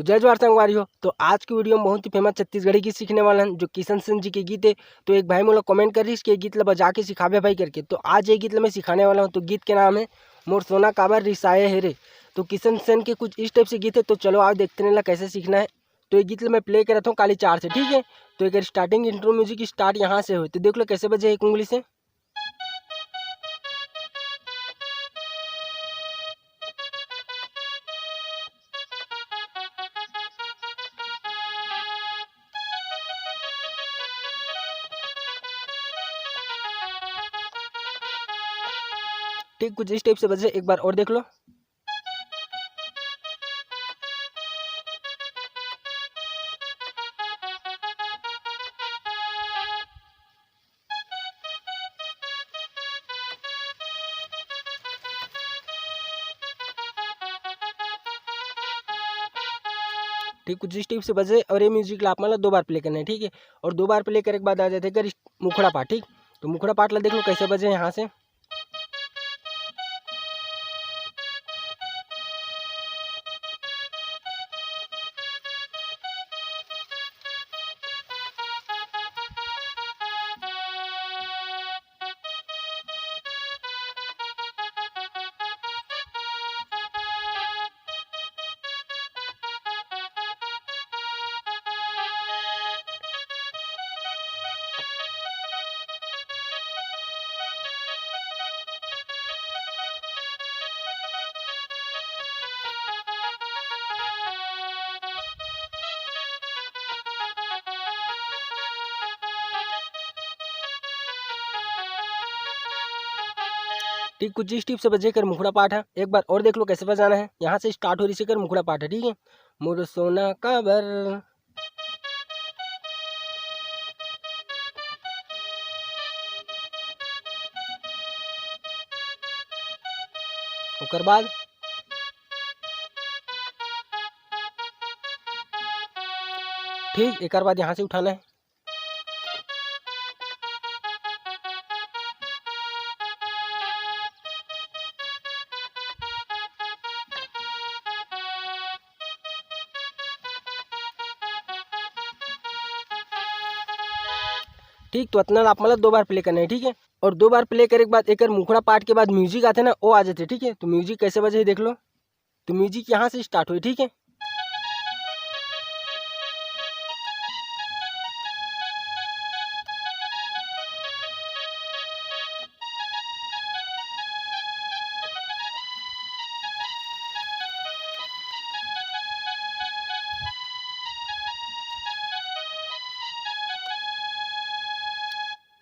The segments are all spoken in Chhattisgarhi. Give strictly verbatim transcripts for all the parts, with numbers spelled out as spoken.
तो जय जोहार संगवारी हो। तो आज की वीडियो में बहुत ही फेमस छत्तीसगढ़ी गीत सीखने वाला हन, जो किशन सेन जी के गीत है। तो एक भाई मोला कमेंट कर रहिस कि ये गीत ला बजा के सिखाबे भाई करके, तो आज ये गीत ला मैं सिखाने वाला हूँ। तो गीत के नाम है मोर सोना काबर रिसाए हे रे। तो किशन सेन के कुछ इस टाइप से गीत है। तो चलो आज देखते हैं ला कैसे सीखना है। तो ये गीत ला मैं प्ले करत हूँ काली चार से, ठीक है। तो एक स्टार्टिंग इंट्रो म्यूजिक स्टार्ट यहाँ से होए, तो देख लो कैसे बजे एक उंगली से। ठीक, कुछ इस टाइप से बजे, एक बार और देख लो। ठीक, कुछ इस टाइप से बजे और ये म्यूजिक ला आप मन ला दो बार प्ले करना है, ठीक है। और दो बार प्ले करे के बाद आ जाते कर मुखड़ा पाठ, ठीक। तो मुखड़ा पाठ ला देख लो कैसे बजे यहाँ से। ठीक, कुछ इस टाइप से बजे कर मुखड़ा पाठ है। एक बार और देख लो कैसे बजाना है। यहाँ से स्टार्ट हो रही कर मुखड़ा पाठ है, ठीक है। मोर सोना काबर। ओकर बाद ठीक, एकर बाद यहाँ से उठाना है। ठीक, तो अतना आप मतलब दो बार प्ले करना है, ठीक है। और दो बार प्ले करे के बाद एकर मुखड़ा पाठ के बाद म्यूजिक आथे ना, वो आ जाथे, ठीक है। तो म्यूजिक कैसे बजे हे देख लो। तो म्यूजिक यहाँ से स्टार्ट होई, ठीक है।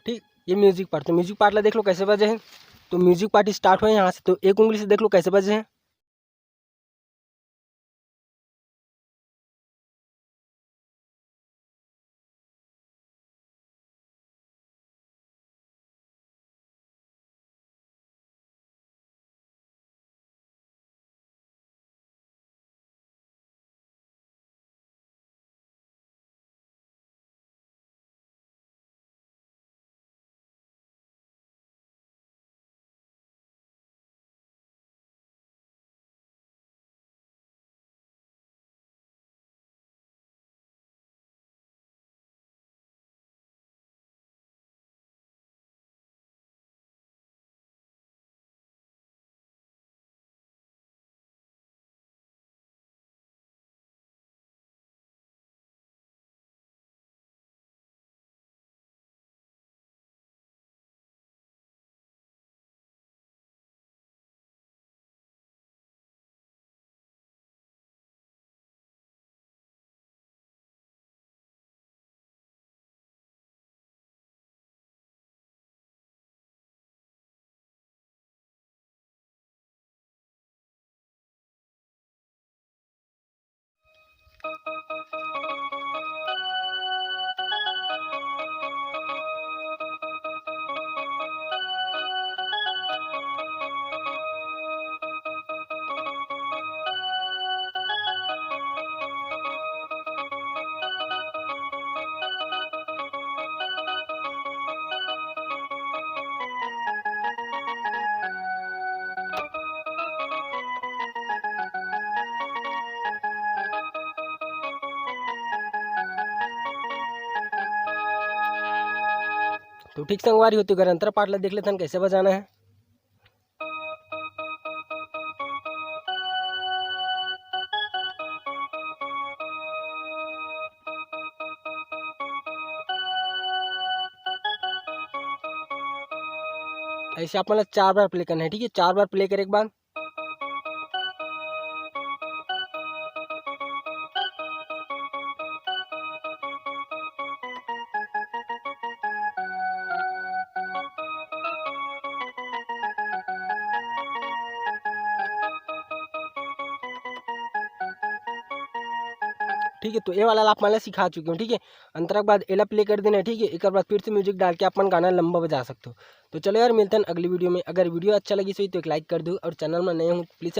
ठीक, ये म्यूजिक पार्ट, तो म्यूजिक पार्ट ला देख लो कैसे बजे है। तो म्यूजिक पार्ट स्टार्ट हुए यहाँ से, तो एक उंगली से देख लो कैसे बजे है। तो ठीक संगवारी हो, तो एकर अंतरा पाठ ला देख लेथन, कैसे बजाना है। ऐसे आप मन ला चार बार प्ले करना है, ठीक है। चार बार प्ले करे के बाद ठीक है, तो ये वाला आप मन ला सिखा चुके हूँ, ठीक है। अंतरा के बाद एला प्ले कर देना है, ठीक है। एक बार फिर से म्यूजिक डाल के आप मन गाना लंबा बजा सकते हो। तो चलो यार, मिलते हैं अगली वीडियो में। अगर वीडियो अच्छा लगी सही तो एक लाइक कर दो और चैनल में नए हो प्लीज